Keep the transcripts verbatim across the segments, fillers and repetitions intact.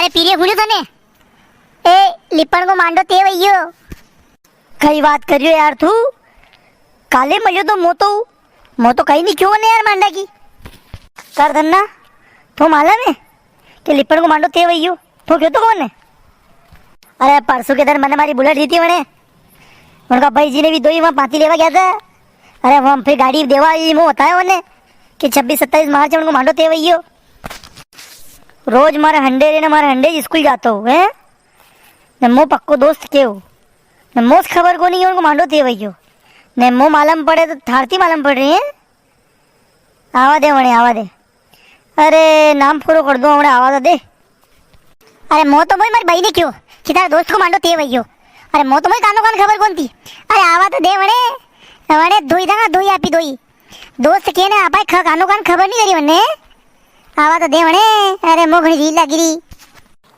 अरे पीरे, हुण्यो तने? ए, लिपण को मांडो ते वयो। कई बात करियो यार तू? काले मल्यो तो मो तो, मो तो कई नी क्यो ने यार मांडा की। कर धन्ना, तो मालूम है कि लिपण को मांडो ते वयो, तो क्यो तो कोने? अरे परसों के दिन मने मारी बुलेट दी थी वणे। उनका भाई जी ने भी दोई वहाँ पाती लेवा गया था। अरे वो हम फिर गाड़ी देवा आई, मो बताया उन्हें कि छब्बीस सत्ताईस मार्च उनको मांडो ते वयो। रोज मारे हंडे रे ने मारे हंडे स्कूल जातो हूँ, हैं? ने मो पक्को दोस्त के हो। ने मोस खबर कोनी कि उनको मांडो ते वयो। ने मो मालूम पड़े तो थारती मालूम पड़ रही है। आवा दे वणे, आवा दे। अरे नाम पूरो कर दो, वणे आवा तो दे। अरे मो तो मोई मारी बाई ने क्यो कि तारे दोस्त को मांडो ते वयो। अरे मो तो मोई कानो कान खबर कोन थी। अरे आवा तो दे वणे, वणे धोई दांगा, धोई आपी धोई। दोस्त के ने आपाए ख-, कानो कान खबर नी करी वणे। आवा तो दे वणे। अरे मो घणी रील लागी री।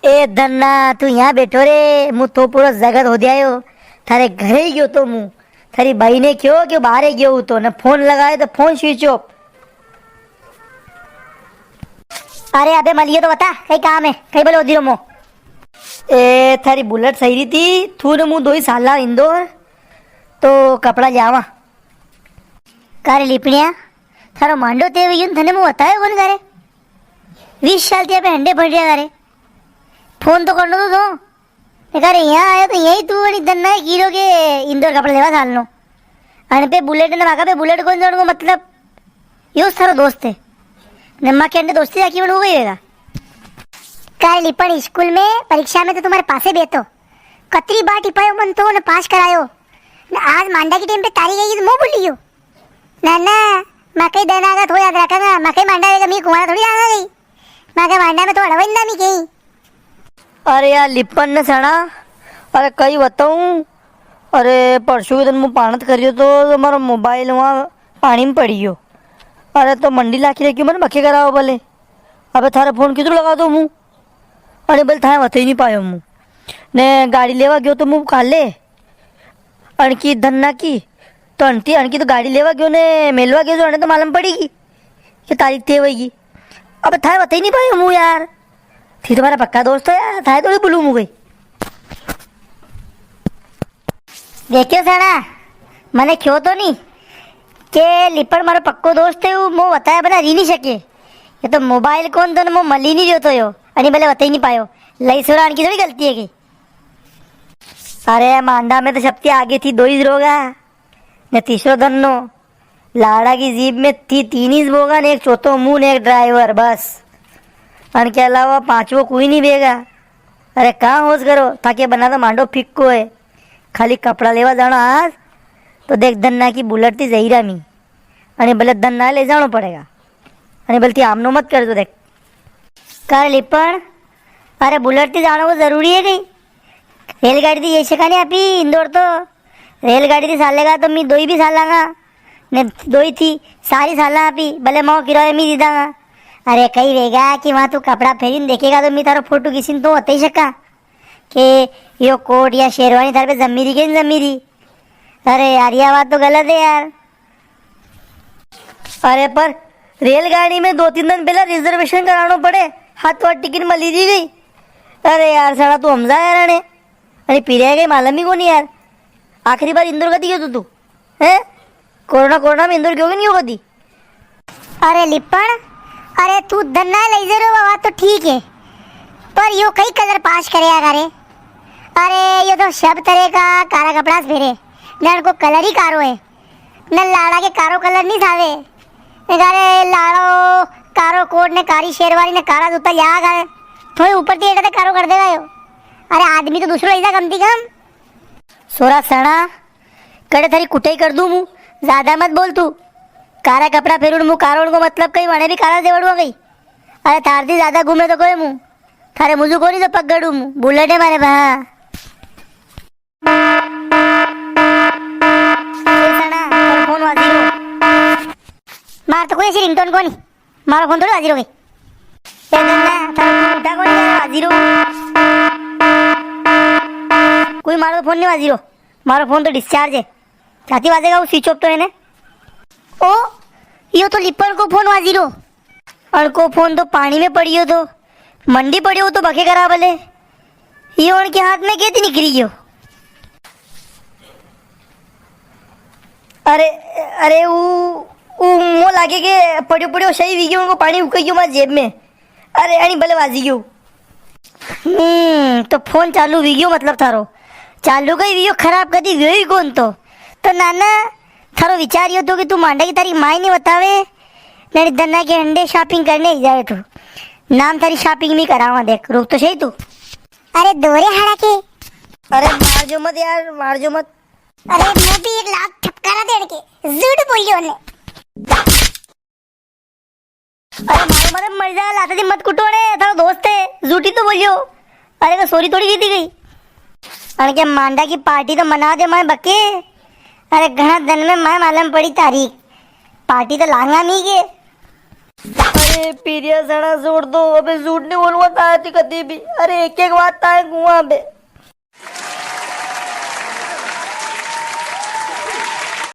ए धन्ना, तू यहाँ बैठो रे, मु तो पूरो जगत हो दियायो। थारे घरे ही गयो तो मु। थारी बाई ने क्यो कि बाहरे गयो हूँ तो, ने फोन लगायो तो फोन स्विच ऑफ। अरे अबे मलियो तो बता, कई काम है, कई बोले उधीरो मो। ए, थारी बुलेट सही री थी, थू ने मु दोई साला इंदौर, तो कपड़ा ल्यावा। का रे लिपणिया, थारो मांडो ते वयो ने थने मु बतायो कोनी का रे? बीस साल थी आपे हंडे पड़ रिया का रे। फोन तो करनो तो दो। ने का रे यहाँ आयो तो यही तू अणी धन्ना है कीरो के इंदौर कपड़ा लेवा सालनो। अण पे बुलेट ने माका पे बुलेट कोनी जाणो को मतलब यो थारो दोस्त है। ने माके अंडे दोस्ती राखी बन हो गई वेगा। का रे लिपण स्कूल में परीक्षा में तो तुम्हारे पासे बेतो। कतरी बार टिपायो मन तो ने पास करायो। ने आज मांडा की टेम पे तारी गई तो मो भूली गयो। ना, ना, माके दन आगा थो याद रखांगा, माके मांडा वेगा, मी कुंवारा थोड़ी आगा गई। माके मांडा में तो अड़वा इंदा मी कहीं। अरे यार, लिपण ने सणा, अरे कई बताऊं, अरे परसों के दिन मु पाणत करियो तो, तो मारो मोबाइल वहाँ पाणी में पड़ी गयो। अरे तो मंडी लाखी रखी, मने मखे कराओ भले। अबे थारे फोन किधर लगा दो मु? अरे भले थारे वते ही नी पायो मु। ने गाड़ी लेवा गयो तो मु काले, अणकी धन्ना की, तो अणती अणकी तो गाड़ी लेवा गयो ने मेलवा गयो, जो अणे तो मालूम पड़ेगी कि तारीख ते होगी। अब थारे बता ही नी पायो मु यार, थी तो मारा पक्का दोस्त हो यार, थारे थोड़ी बोलूं मु कोई। देखियो सणा, मने क्यो तो नी के लिपण मारो पक्को दोस्त है, वो मो बताया बना री नी सके। ये तो मोबाइल कोन तो मो मली नी रियो तो यो, अणी भले बता ही नी पायो। लई सोरा अणकी थोड़ी गलती है की। अरे मांडा में तो सबती आगे थी दो ही रोगा, ने तीसरो धन्नो। लाड़ा की जीप में थी तीन ही बोगा, ने एक चौथो मु, ने एक ड्राइवर, बस। अणके अलावा पांचवो कोई नी बेगा। अरे कां होश करो, थाके बना तो मांडो फिक्को है। खाली कपड़ा लेवा जाणो आज, तो देख धन्ना की बुलेट थी जईरा मी। अरे भले धन्ना ले जाणो पड़ेगा। अरे भले थी आमनो मत कर दो देख। का रे लिपण, अरे बुलेट थी जाणो को जरूरी है कई? रेलगाड़ी थी जई सका नी आपी इंदौर तो। रेलगाड़ी थी सालेगा तो मी दोई भी सालांगा। ने दोई थी सारी साला आपी, भले मो किरायो मी दीदांगा। अरे कई वेगा कि वहां तू कपड़ा फेरीन देखेगा तो मी थारो फोटो खींचीन तो बता ही सका के यो कोट या शेरवानी थारे पे जमी री के नी जमी री। अरे यार, या बात तो गलत है यार। अरे पर रेलगाड़ी में दो तीन दिन पहला reservation कराणो पड़े, हाथों हाथ टिकट मली नी गई। अरे यार, साला तू हमजा यार अणे। अरे पीरिया कई मालूम ही कोनी यार। आखिरी बार इंदौर कदी गयो तो तू? हैं? कोरोना, कोरोना में इंदौर गयो कि नी गयो कदी? अरे लिपण, अरे तू धन्ना लई जई रो, वा तो ठीक है, पर यो कई colour pass करे यार। अरे यो तो सब तरह का कारा कपड़ा से फेरे, ने अणको colour ही कारो है। ने लाड़ा के कारो colour नी सावे। ने का रे लाड़ो कारो कोट ने कारी शेरवानी ने कारा जूता लिया का रे, थोड़ी ऊपर थी हेठा तक कारो कर देगा यो। अरे आदमी तो दूसरो लई जा कम थी कम। सोरा सणा, कड़े थारी कुटाई कर दूं मु, ज्यादा मत बोल तू। कारा कपड़ा फेरूं मु, कारो अणको मतलब कई वणे भी कारा जेवड़ो कई। अरे थार थी ज्यादा घूमे तो कोई मु, थारे मुजू कोनी तो पकड़ूं मु, बुलेट है मारे भा। ए सणा, थारो फोन वाजी रो। मार तो कोई ऐसी ringtone कोनी, मारो फोन थोड़ी वाजी रो कई। ए धन्ना, थारो फोन उठा कोनी, वाजी रो। कोई मारो फोन नी वाजी रो। मारो फोन तो discharge है। क्यां थी वाजेगा वो, switch off तो है ने। ओ, यो तो लिपण को फोन वाजी रो। अणको फोन तो पाणी में पड़ियो थो, मंडी पड़्यो तो बके करा भले। ये उनके हाथ में केती निकली गयो? अरे, अरे, ऊ, ऊ मो लागे के पड़्यो पड़्यो सही वी गयो, उनको पाणी उकई गयो मारी जेब में। अरे, अणी भले वाजी गयो। हम्म, तो फोन चालू वी गयो मतलब थारो। चालू कई वी गयो, खराब कदी व्यो ही कोन तो। तो नाना, थारो विचार यो तो कि तू मांडा की तारीख माय नी बतावे, ने धना के हंडे shopping करने ही जावे तू। नाम थारी shopping में करावा, देख, रुक तो सही तू। अरे दोरे हाड़ा के। अरे मार जो मत यार, मार जो मत। अरे मैं भी एक लात ठपकारा देण के, झूठ बोलियो ने। अरे मारो मत, मर जा, लाता जी मत कुटो ने, थारो दोस्त है, झूठी तो बोलियो। अरे को sorry थोड़ी की दी गई। अरे के मांडा की party तो मना दे माय बके। अरे घणा दिन में माय मालूम पड़ी तारीख। Party तो लांगा मी के। अरे पीरिया सणा छोड़ दो, अबे झूठ नी बोलूंगा तारा ती कदी भी। अरे एक एक बात ताए कुआ बे।